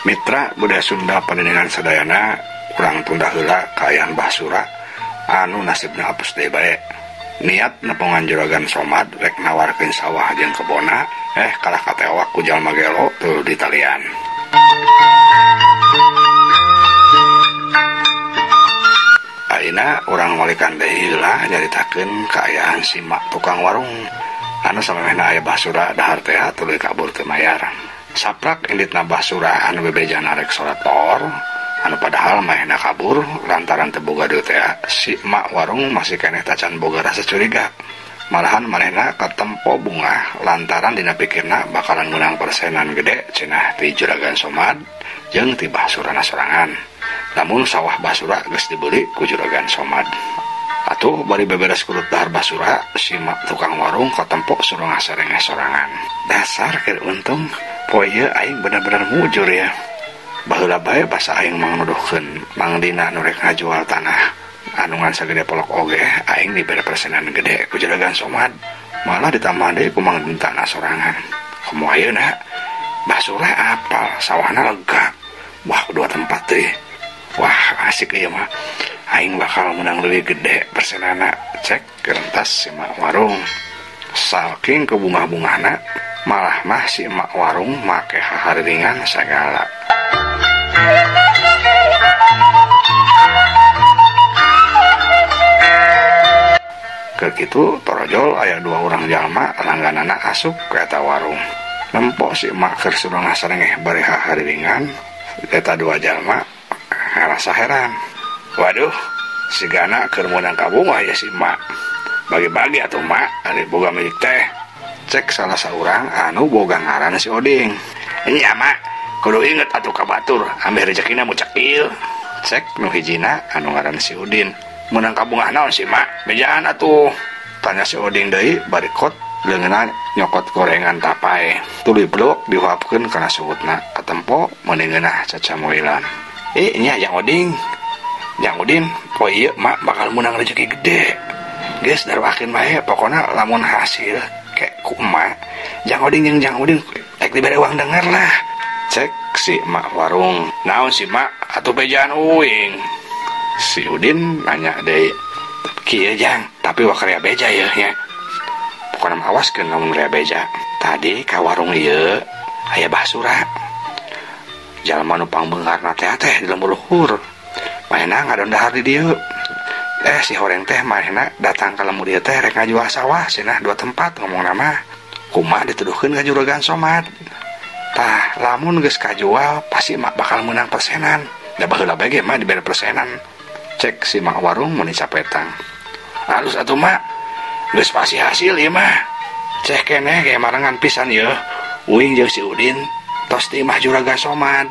Mitra budaya Sunda pandenengan sadayana urang tunda heula kaayaan Basura anu nasibna apes deui bae. Niat nepongan Juragan Somad rek nawarkeun sawah jeung kebona kalah katewak ku jalma gelo teu ditalian. Ayeuna urang walikan deui heula nyaritakeun kaayaan si mak tukang warung anu samemehna aya Basura dahar teh tuluy kabur teu mayar. Saprak inditna Basura anu bebejana rek salat tor anu padahal mahna kabur lantaran teu boga deui teh si mak warung masih keneh tacan boga rasa curiga. Malahan manehna katempo bungah lantaran dina pikirna bakalan meunang persenan gede cenah ti Juragan Somad jeung ti Basurana sorangan. Namun sawah Basura geus dibeli ku Juragan Somad. Atuh bari beberes kulut dahar Basura si mak tukang warung katempo suruh ngasarengeh sorangan. Dasar keur untung poe ieu aing bener-bener mujur ya. Baheula bae basa aing mangnuduhkeun Mang Dina nu rek ngajual tanah anu ngan sagede polok oge aing dibere persenan gede ku Juragan Somad, malah ditambah deui ku Mang Dina tanah sorangan. Komo ayeuna Basura apal sawahna lega. Wah, dua tempat teh. Wah, asik ieu mah. Aing bakal menang lebih gede persenana. Cek kerentas si mak warung. Saking kebungah-bungahna malah mah si mak warung make hahariringan sagala. Keur kitu torojol aya dua orang jalma langganana asup ka eta warung. Nempo si emak keur surang ngasarengeh bari hahariringan eta dua jalma ngarasa heran. Waduh, sigana keur meunang kabungah ya si emak. Bagi-bagi atuh mak, ari boga milik teh. Cek salah saurang anu boga ngaran si Oding. Nya mak, kudu inget atuh ka batur, ambeh rezekina mu cekil. Cek nu hijina anu ngaran si Udin. Meunang kabungah naon si mak? Bejaan atuh. Tanya si Oding deui bari kot leungeunna nyokot gorengan tapae. Tuluy blok dihuapkeun kana suhutna. Katempo meuni ngeunah cacamoilan. Nya jang Oding. Jang Udin, poe ieu mak bakal meunang rezeki gede. Geus darwakeun bae pokona lamun hasil kek ku emak. Jang Oding jeung Jang Udin rek dibere uang denger lah. Cek si emak warung. Naon si mak atuh bejaan uing. Si Udin nanya deui. Kieu jang, tapi wak rea beja yeuh nya. Pokona mah awaskeun lamun rea beja. Tadi ka warung ieu aya Basura. Jalma nu pangbeungharna teh teh di lembur luhur. Manehna ngadon dahar di dieu. Si horeng teh manehna datang ka lembur ieu teh rek ngajual sawah cenah dua tempat ngomongna mah. Kumaha dituduhkeun ka Juragan Somad. Tah, lamun geus kajual pasti mak bakal meunang persenan. Da baheula bae ge mah dibere persenan. Cek si mak warung meuni capetang. Halus atuh mak, geus pasti hasil ieu mah. Cek keneh ge marengan pisan ieu. Uing jeung si Udin tos ti imah Juragan Somad.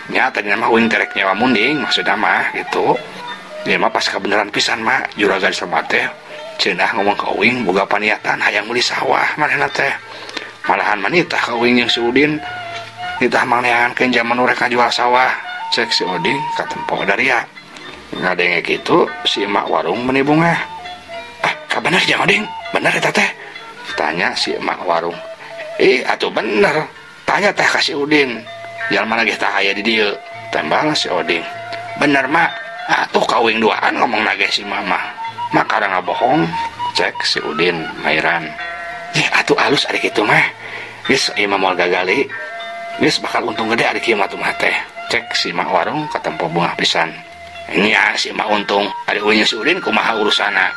Nya tadina mah uing terek nyawa munding maksudna mah gitu. Ieu mah pas kabeneran pisan mak Juragan Somad teh cenah ngomong ka uing boga paniatan hayang meuli sawah manehna teh. Malahan mah nitah ka uing jeung si Udin nitah mangneangankeun jaman nu rek ngajual sawah. Cek si Oding katempo daria. Ngadenge kitu si emak warung meuni bungah. Ah, kabener jang Oding? Bener eta teh? Tanya si emak warung. Ih, atuh bener. Tanya teh ka si Udin. Jalma lagi tah aya di dieu. Tembal si Oding. Bener mak. Atuh ka uing duaan ngomong nage si mama. Mak kada ngabohong. Cek si Udin mairan. Ih, atuh alus ari kitu mah. Geus ieu mah moal gagal deui. Geus bakal untung gede ari kieu mah atuh mah teh. Cek si mak warung katempo bungah pisan. Nya si mak untung ari uing si Udin kumaha urusana.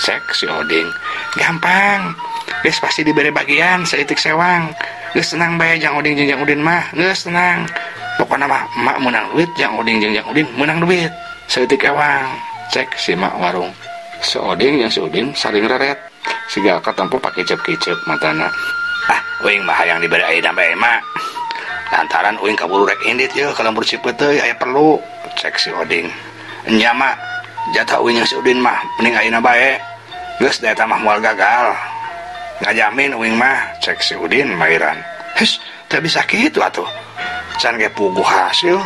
Cek si Oding. Gampang. Geus pasti dibere bagian saeutik sewang. Geus tenang bae jang Oding jeung Jang Udin mah. Geus tenang. Pokona mah emak meunang duit, Jang Oding jeung Jang Udin meunang duit. Saeutik ewang. Cek si mak warung. Si Oding jeung si Udin saling reret. Siga katempo pakicep-kicep matana. Ah, uing mah hayang dibere ayeuna bae mak. Lantaran uing kaburu rek indit yeuh ka lembur Cipeuteuy aya perlu. Cek si Oding. Nya mak, jatah uing jeung si Udin mah mending ayeuna bae. Geus da eta mah moal gagal. Ngajamin uing mah, cek si Udin mairan. Hus, teu bisa kitu atuh. Can ge puguh hasil.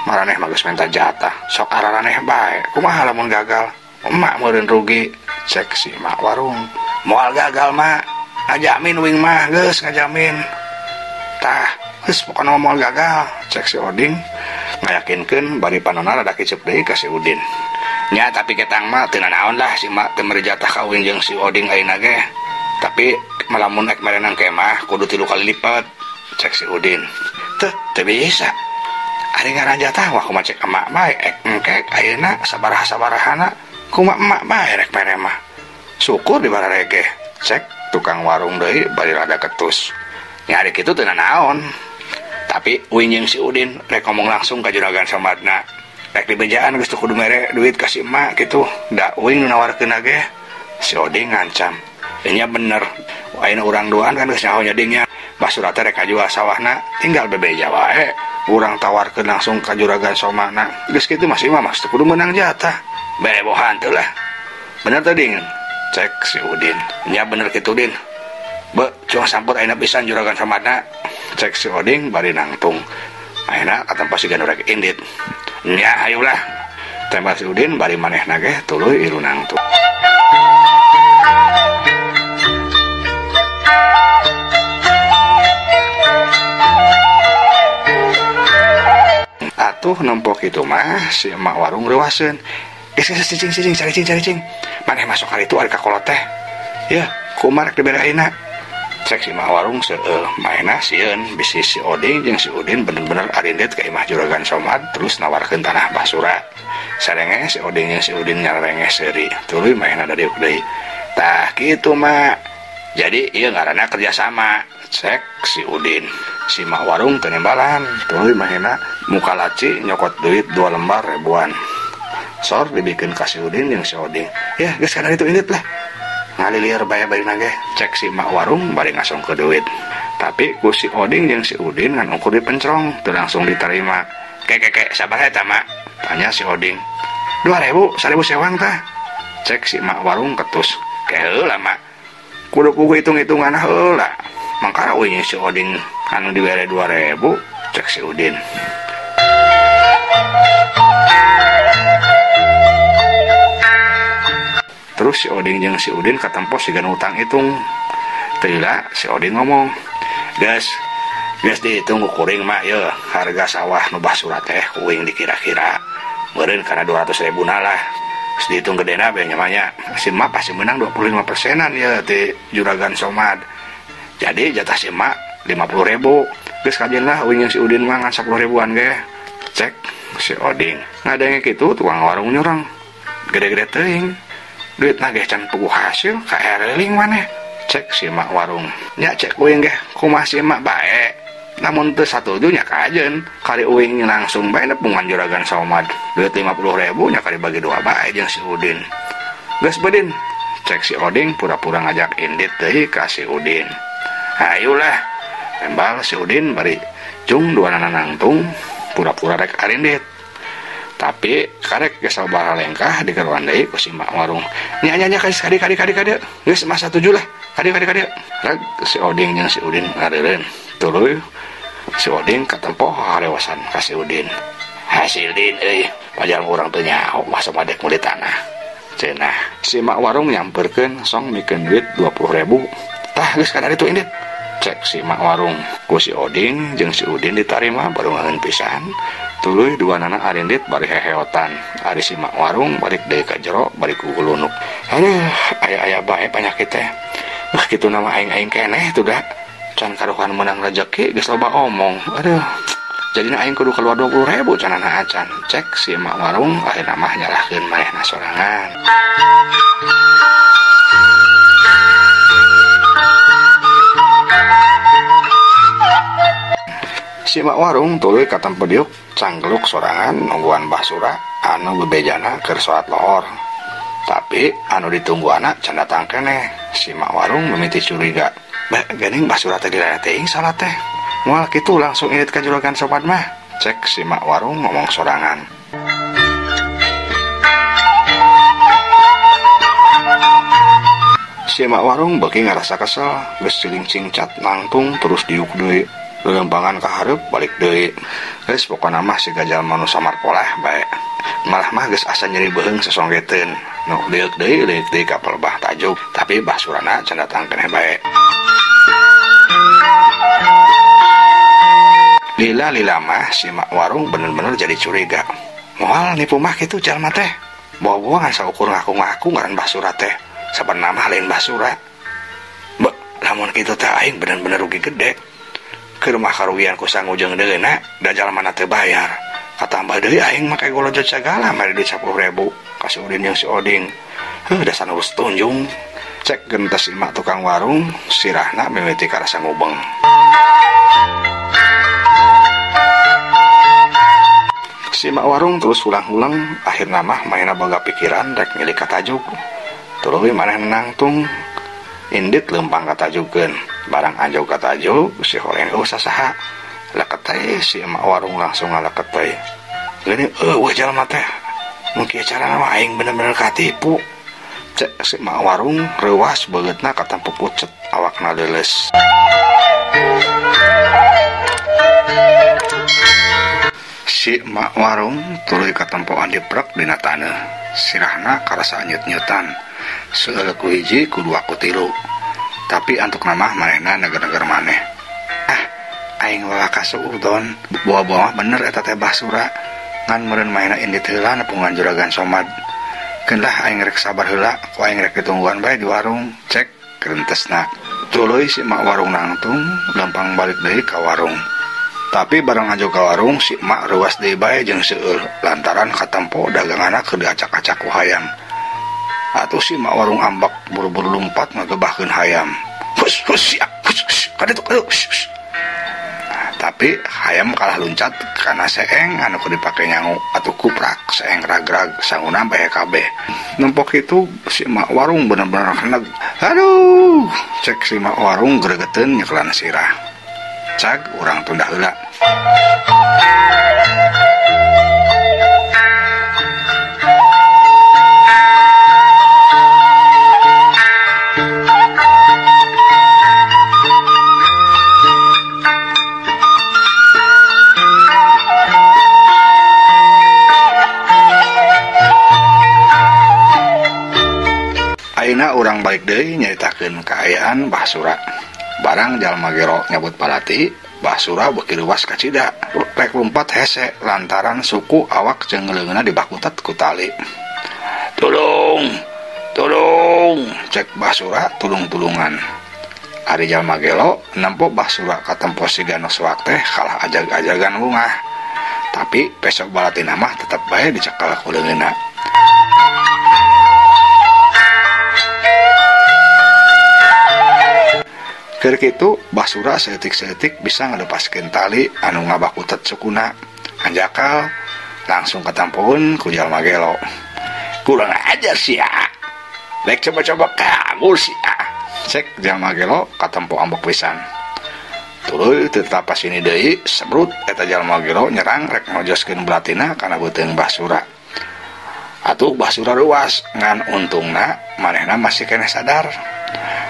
Maraneh mah geus minta jatah. Sok araraneh bae. Kumaha lamun gagal? Emak meureun rugi. Cek si mak warung. Moal gagal mak. Ngajamin uing mah geus ngajamin. Tah, Geus pokona moal gagal cek si Oding ngayakinkeun bari panona rada kicep deui ka si Udin. Nya tapi ketang mah teu nanaon lah si mak teu mere jatah ka uing jeung si Oding ayeuna ge. Tapi malamun ek merenang kemah kudu 3 kali lipat cek si Udin. Teu teu bisa. Ari ngaran jatah wah kumaha cek emak bae ek engkek ayeuna sabaraha-sabarahana kumaha emak bae rek mere mah. Syukur di bararege cek tukang warung deui bari rada ketus. Nya ari kitu teu nanaon. Tapi uing jeung si Udin rek ngomong langsung ka juragan Somadna. Rek dibejaan geus teu kudu mere duit ka si emak kitu. Da uing nu nawarkeun ge si Oding ngancam. Nya bener. Ayeuna urang duaan kan geus nyaho nya ding nya. Basura teh rek kajual sawahna tinggal bebeja wae. Urang tawarkeun langsung ka juragan Somadna. Geus kitu mah si emak mah teu kudu meunang jatah. Berebohan teu lah. Bener teu ding? Cek si Udin. Nya bener kitu Din. Be, cuma sampur ayeuna pisan juragan Somadna. Cek si Oding bari nangtung. Ayeuna katempo si rek indit. Nya hayulah. Tembak si Udin bari manehna ge tuluy ilu nangtung. Atuh nempok itu mah si emak warung reuaseun. Geus geus cicing cicing caricing caricing. Maneh masuk kali itu ari ka kolot teh. Yeuh, kumaha rek dibere ayeuna? Cek si mak warung seueuh maena sieun bisi si Oding jeung si Udin bener-bener arindit ka imah juragan Somad terus nawarkeun tanah Basura. Sarenge si Oding jeung si Udin nyarengeh seuri tuluy maena dadiuk deui. Tah kitu mak. Jadi ieu ngaranna kerjasama cek si Udin. Si mak warung teu nembalan tuluy maena muka laci nyokot duit 2 lembar ribuan. Sor dibikeun ka si Udin jeung si Oding. Yah geus kana ditu indit lah. Ngalilir bae bari nage cek si mak warung bari ngasong ke duit. Tapi ku si Oding jeung si Udin ngan ukur dipencrong teu langsung diterima. Ke ke ke sabar eta mak? Tanya si Oding. 2000, 1000 sewang tah. Cek si mak warung ketus. Ke heula mak. Kudu pugu hitung-hitungan heula. Mangkara euy si Oding anu dibere 2000 cek si Udin. Terus si Oding jeung si Udin katempo siga nu utang hitung. Teu lila si Oding ngomong, "Geus, geus dihitung ku kuring mah yeuh harga sawah nu Basura teh kuing dikira-kira meureun kana 200.000 na lah. Geus dihitung gedena bae nya mah nya. Si emak pasti menang 25%-an yeuh ti juragan Somad. Jadi jatah si emak 50.000. Geus kajeun lah uing jeung si Udin mah ngan 10.000-an ge." Cek si Oding. Ngadenge kitu tukang warung nyurang. Gede-gede teuing. Duit nageh can puguh hasil ka ereling maneh cek si mak warung. Nya cek uing ge kumaha si mak bae. Namun teu satuju nya kajeun kari uing langsung bae nepungan juragan Somad. Duit 50.000 nya kari bagi 2 bae jeung si Udin. Geus bedin cek si Oding pura-pura ngajak indit deui ka si Udin. Hayulah tembal si Udin bari jung duanana nangtung pura-pura rek arindit. Tapi karek geus sabaraha lengkah digeroan deui ku si mak warung. Nya nya nya kadi kadi kadi kadi geus mah satuju lah. Kadi kadi kadi. Reg si Oding jeung si Udin ngareureun. Tuluy si Oding katempo harewasan ka si Udin. Hasil din euy, pajar urang teu nyaho mah samadek meuli tanah. Cenah si mak warung nyamperkeun song mikeun duit 20.000. Tah geus kana ditu indit. Cek si mak warung ku si Oding jeung si Udin ditarima baru ngeun pisan. Tuluy dua nana arindit bari heheotan. Ari si mak warung balik deui ka jero bari kugulunuk. Aduh, aya-aya bae panyakit teh. Wah kitu nama aing-aing keneh tuh da. Can karuhan menang rejeki geus loba omong. Aduh. Jadina aing kudu keluar 20.000 canana acan. Cek si mak warung akhirna mah nyalahkeun manehna sorangan. Si mak warung tuluy katempo diuk canggeluk sorangan nungguan Basura anu bebejana keur salat lohor. Tapi anu ditunggu anak can datang keneh. Si mak warung mimiti curiga. Bah, geuning Basura teh dilana teuing salat teh. Moal kitu langsung indit ka juragan Somad mah. Cek si mak warung ngomong sorangan. Si mak warung beuki ngarasa kesel, geus ciling-cingcat nangtung terus diuk deui. Lelempangan ka hareup balik deui. Geus pokona mah siga jalma nu samar polah bae. Malah mah geus asa nyeri beuheung sasonggeteun. Nu leueuk deui ka pelbah tajuk, tapi Basurana can datang keneh bae. Lila-lila mah si mak warung bener-bener jadi curiga. Moal nipu mah kitu jalma teh. Bawa-bawa ngan saukur ngaku-ngaku ngaran Basura teh. Sabenerna mah lain Basura. Be, lamun kitu teh aing bener-bener rugi gede. Keur mah karugian ku sangu jeung deuna da jalmana teu bayar. Katambah deui aing make golojot sagala mere duit 10.000 ka si Udin jeung si Oding. Heuh dasar urus tunjung. Cek gentes imak tukang warung sirahna mimiti karasa ngubeng. Si mak warung terus ulang-ulang akhirna mah manehna boga pikiran rek milik katajuk. Tuluy manehna nangtung indit lempang katajukeun. Barang anjog katajuk si horeng eueuh sasaha. Leket teh si emak warung langsung ngaleket teh. Geuning eueuh jalma teh. Mun kieu carana mah aing bener-bener katipu. Cek si emak warung reuas beungeutna katempo pucet awakna leuleus. Si emak warung tuluy katempoan diprek dina taneuh. Sirahna karasa nyut-nyutan. Seueul ku hiji ku dua ku tilu. Tapi antuk mah manehna neger-neger maneh. Ah, aing wae kasuudon, bawa-bawa bener eta teh Basura. Ngan meureun manehna indit heula nepungan Juragan Somad. Keun lah aing rek sabar heula, ku aing rek ditungguan bae di warung. Cek kerentesna. Tuluy si emak warung nangtung lempang balik deui ka warung. Tapi barang anjog ka warung si emak reuas deui bae jeung seueur lantaran katempo daganganna keur diacak-acak ku hayam. Atuh si emak warung ambek buru-buru lumpat ngagebahkeun hayam. Hus hus sia, hus hus kaditu kaditu. Nah, tapi hayam kalah luncat kana seeng anu keur dipake nyangu atuh kuprak seeng ragrag sanguna bae kabeh. Nempok itu si emak warung bener-bener heneg. Aduh, cek si emak warung gregeteun nyekelan sirah. Cag urang tunda heula. Ayeuna urang balik deui nyaritakeun kaayaan Basura. Barang jalma gero nyabut palati, Basura beuki leuwas kacida. Rek lumpat hese lantaran suku awak jeung leungeunna dibakutat ku tali. Tulung, tulung, cek Basura tulung-tulungan. Ari jalma gelo nempo Basura katempo siga nu soak teh kalah ajag-ajagan bungah. Tapi besok balatina mah tetep bae dicekal ku leungeunna. Keur kitu Basura saeutik-saeutik bisa ngalepaskeun tali anu ngabakutet sukuna. Hanjakal langsung katampoeun ku jalma gelo. Kurang ajar sia. Rek coba-coba kabur sia. Cek jalma gelo katempo ambek pisan. Tuluy teu tapas ini deui sebrut eta jalma gelo nyerang rek ngojoskeun belatina kana beuteung Basura. Atuh Basura reuas ngan untungna manehna masih keneh sadar.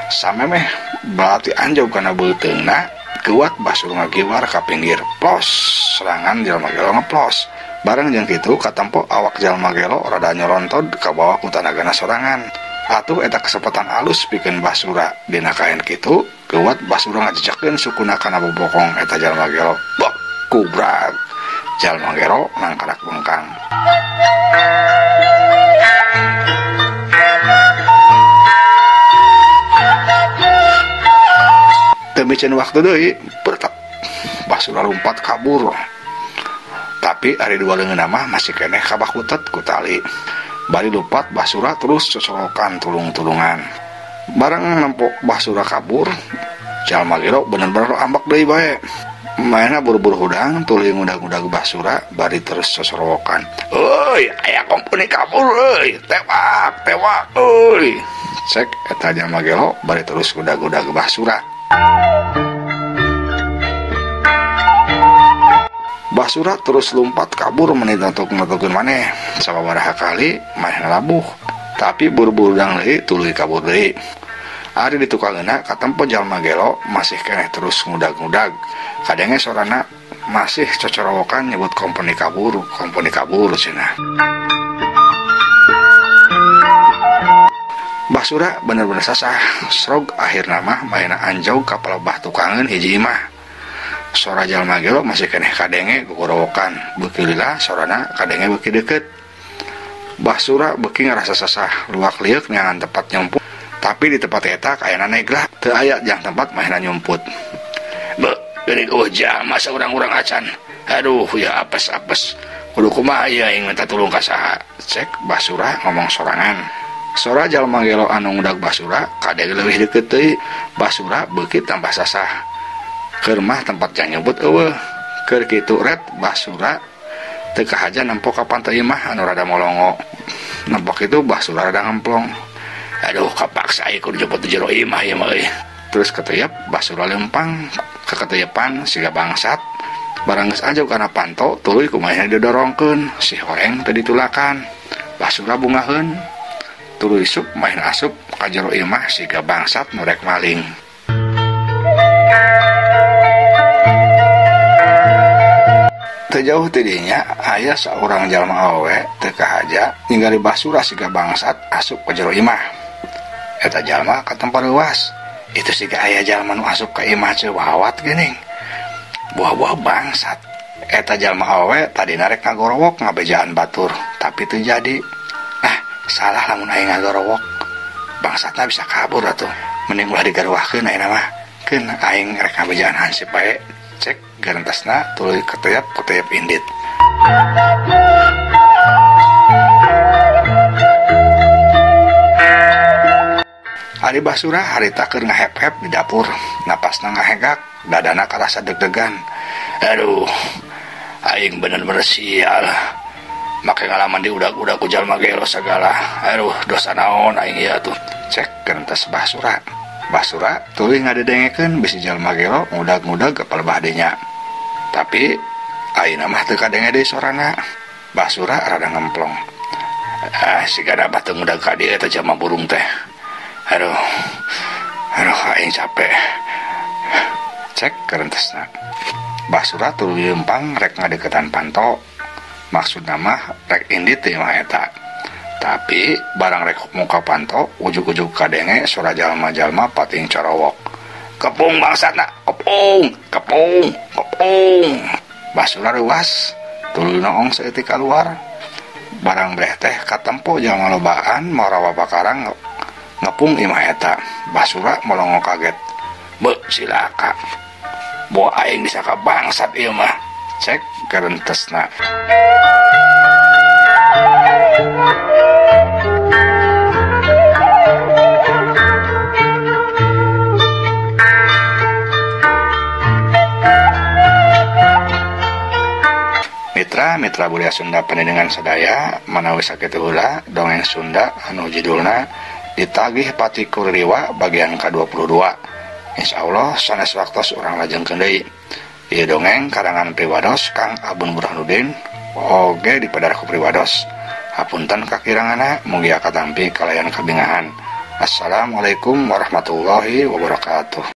Samemeh belati anjog kana beuteungna kuat Basura ngagiwar ka pinggir plos serangan jalma gelo ngeplos. Bareng jeung kitu katempo awak jalma gelo rada nyorontod kabawa ku tanagana sorangan. Atuh eta kesempatan alus pikeun Basura dina kaen kitu kuat Basura ngajejakkeun sukuna kana bobokong eta jalma gelo. Bok kubrag jalma gelo nangkarak bengkang. Teu waktu deui bertep Basura lumpat kabur. Tapi ari dua leungeunna mah masih keneh kabakutet ku tali. Bari lumpat Basura terus cocorokan tulung-tulungan. Bareng nempok Basura kabur, jalma gelo bener-bener ambek deui bae. Manehna buru-buru hudang tuluy ngudag-ngudag Basura bari terus cocorokan. Euy, aya kompuni kabur euy, tewak, tewak euy. Cek eta jalma gelo bari terus ngudag-ngudag Basura. Basura terus lompat kabur menit-nutuk-nutukeun maneh. Sababaraha kali manehna labuh, tapi buru-buru dang deui tuluy kabur deui. Ari di tukangeuna katempo jalma gelo masih keneh terus ngudag-ngudag. Kadenge sorana masih cocorowokan nyebut komponi kabur cenah. Basura bener-bener sasah, srog akhirna mah manehna anjog ka palebah tukangeun hiji imah. Sora jalma gelo masih keneh kadenge gogorowokan. Beuki lila sorana kadenge beuki deukeut. Basura beuki ngarasa sasah, luak lieuk neangan tempat nyumput. Tapi di tempat eta kayana neglah, teu aya jang tempat mahna nyumput. Beuh, geuning eueuh jalma saurang-urang acan. Aduh, ya apes-apes. Kudu kumaha ieu aing minta tulung ka saha? Cek Basura ngomong sorangan. Sora jalma gelo anu ngudag Basura kadenge leuwih deukeut deui. Basura beuki tambah sasah. Keur mah tempat jang nyumput eueuh. Keur kitu ret Basura teu kahaja nempo ka pantai imah anu rada molongo. Nempok itu Basura rada ngemplong. Aduh, kapaksa aing kudu jemput di jero imah ieu mah euy. Terus keteyep Basura lempang keketeyepan siga bangsat. Barang geus anjog kana panto tuluy kumaha didorongkeun si horeng teu ditulakan. Basura bungaheun tuluy sup main asup ka jero imah siga bangsat nu rek maling. Teu jauh ti dinya aya saurang jalma awewe teu kahaja ningali Basura siga bangsat asup ka jero imah. Eta jalma katempa leuwas. Itu siga aya jalma nu asup ka imah ceu wawat geuning. Buah-buah bangsat. Eta jalma awewe tadina rek ngagorowok ngabejaan batur, tapi teu jadi. Ah, salah lamun aing ngagorowok. Bangsatna bisa kabur atuh. Mending ulah digaruahkeun ayeuna mah. Keun aing rek ngabejaan hansip bae. Cek garentesna tuluy keteyap-keteyap indit. Ari Basura harita keur ngahep-hep di dapur, napasna ngahegak, dadana karasa deg-degan. Aduh, aing bener-bener sial. Make ngalaman di udag-udag ku jalma gelo sagala. Aduh, dosa naon aing ieu atuh. Cek garentes Basura. Basura tuluy ngadedengekeun bisi jalma gelo ngudag-ngudag ka palebah dinya. Tapi ayeuna mah teu kadenge deui sorana. Basura rada ngemplong. Ah, siga abah teu ngudag ka dieu eta jalma burung teh. Aduh, aduh, aing capek. Cek karentesna. Basura tuluy lempang rek ngadeukeutan panto. Maksudna mah rek indit teh mah eta. Tapi barang rek muka panto ujug-ujug kadenge sora jalma-jalma pating corowok. Kepung bangsatna, kepung, kepung, kepung. Basura reuas, tuluy noong saeutik kaluar. Barang breh teh katempo jalma lobaan marawa pakarang ngepung imah eta. Basura melongo kaget. Beuh, silaka. Boa aing disangka bangsat ieu mah. Cek garentesna. Mitra, mitra budaya Sunda pendengar sadaya, manawi sakitu heula dongeng Sunda anu judulna Ditagih Pati Kuririwa bagian ke-22. Insya Allah sanes waktos urang lajengkeun deui. Ieu dongeng karangan priwados Kang Abun Burhanuddin oge dipadar ku priwados. Hapunten kakiranganna mugi katampi kalayan kabingahan. Assalamualaikum warahmatullahi wabarakatuh.